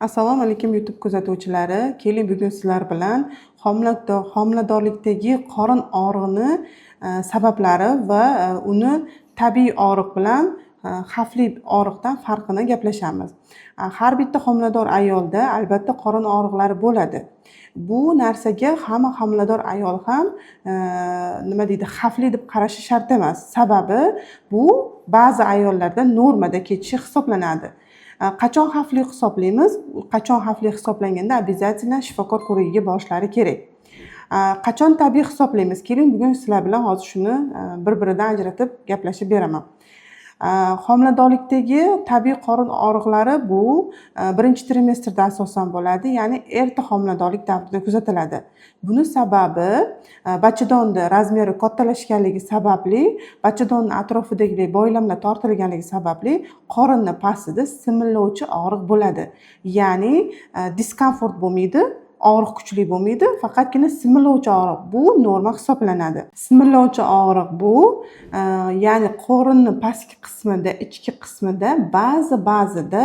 Assalomu alaykum, YouTube kuzatuvchilari. Keling, bugun sizlar bilan homiladorlikdagi qorin og'rig'ini sabablari va uni tabiiy og'riq bilan xavfli og'riqdan farqini gaplashamiz. Har bitta homilador ayolda albatta qorin og'riqlari bo'ladi. Bu narsaga hamma homilador ayol ham nima deydi, xavfli deb qarashi shart emas. Sababi bu ba'zi ayollarda normada kechishi hisoblanadi. Qachon xavfli hisoblaymiz? Qachon xavfli hisoblanganda обязательно shifokor ko'rigiga borishlari kerak. Qachon tabiiy hisoblaymiz? Keling, bugun sizlar bilan hozir shuni bir biridan ajratib gaplashib beraman. Homiladorlikdagi tabiiy qorin og'riqlari bu birinchi trimestrda asosan bo'ladi, ya'ni erta homiladorlik davrida kuzatiladi. Buni sababi bachadonni размер i kattalashganligi sababli, bachadonni atrofidagi boylamlar tortilganligi sababli qorinni pastida simillovchi og'riq bo'ladi. Ya'ni дискомфорт bo'lmaydi, og'riq kuchli bo'lmaydi, faqatgina simillovchi og'riq. Bu norma hisoblanadi. Simillovchi og'riq bu ya'ni qorinni pastki qismida, ichki qismida ba'zi ba'zida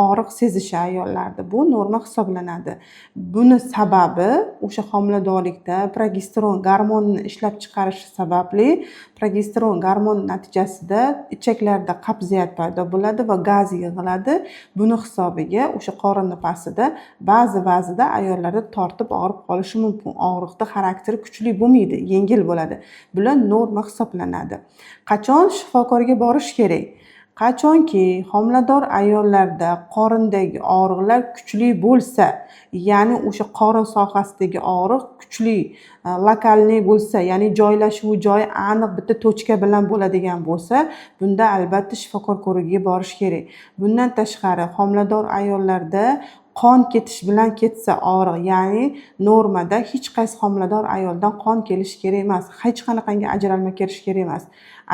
og'riq sezishi ayollarda, bu norma hisoblanadi. Buni sababi o'sha homiladorlikda progesteron gormonini ishlab chiqarishi sababli, progesteron gormon natijasida ichaklarda qabziyat paydo bo'ladi va gaz yig'iladi. Buni hisobiga o'sha qorinni pastida ba'zi ba'zida ayollarda tortib og'rib qolishi mumkin. Og'riqni xarakteri kuchli bo'lmaydi, yengil bo'ladi. Bular norma hisoblanadi. Qachon shifokorga borish kerak? Qachonki homilador ayollarda qorindagi og'riqlar kuchli bo'lsa, ya'ni o'sha qorin sohasidagi og'riq kuchli, локальный bo'lsa, ya'ni joylashuvi joyi aniq, bitta точка bilan bo'ladigan bo'lsa, bunda albatta shifokor ko'rigiga borish kerak. Bundan tashqari, homilador ayollarda qon ketish bilan ketsa og'riq, ya'ni normada hech qaysi homilador ayoldan qon kelishi kerak emas, hech qanaqangi ajralma kelishi kerak emas.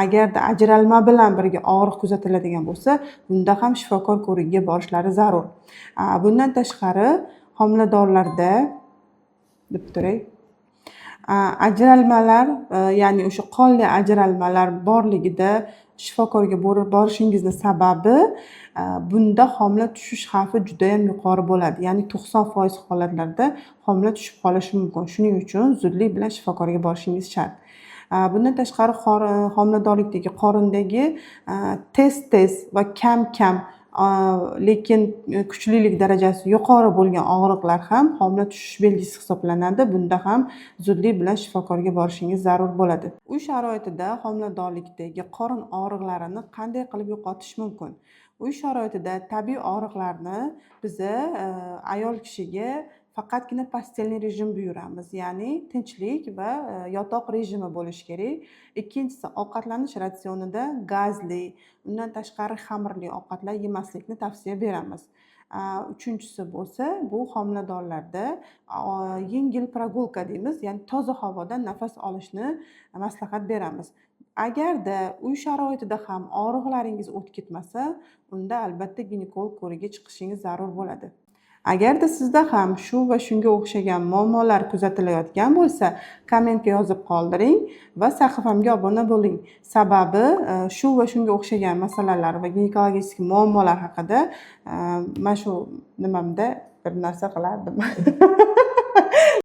Agarda ajralma bilan birga og'riq kuzatiladigan bo'lsa, bunda ham shifokor ko'rigiga borishlari zarur. Bundan tashqari, homiladorlarda deb turay, ajralmalar, ya'ni o'sha qonli ajralmalar borligida shifokorga borishingizni sababi, bunda homila tushish xavfi judayam yuqori bo'ladi, ya'ni 90% holatlarda homila tushib qolishi mumkin. Shuning uchun zudlik bilan shifokorga borishingiz shart. Bundan tashqari, homiladorlikdagi qorindagi tez tez va kam kam, lekin kuchlilik darajasi yuqori bo'lgan og'riqlar ham homila tushish belgisi hisoblanadi. Bunda ham zudlik bilan shifokorga borishingiz zarur bo'ladi. Uy sharoitida homiladorlikdagi qorin og'riqlarini qanday qilib yo'qotish mumkin? Uy sharoitida tabiiy og'riqlarni biza ayol kishiga faqatgina постельный rejim buyuramiz, ya'ni tinchlik va yotoq rejimi bo'lishi kerak. Ikkinchisi, ovqatlanish ratsionida gazli, undan tashqari xamirli ovqatlar yemaslikni tavsiya beramiz. Uchinchisi bo'lsa, bu homiladorlarda yengil прогулка deymiz, ya'ni toza havoda nafas olishni maslahat beramiz. Agarda uy sharoitida ham og'riqlaringiz o'tib ketmasa, unda albatta ginekolog ko'rigiga chiqishingiz zarur bo'ladi. Agarda sizda ham shu va shunga o'xshagan muammolar kuzatilayotgan bo'lsa, kommentga yozib qoldiring va sahifamga obuna bo'ling. Sababi shu va shunga o'xshagan masalalar va ginekologik muammolar haqida mana shu nimamda bir narsa qilardim.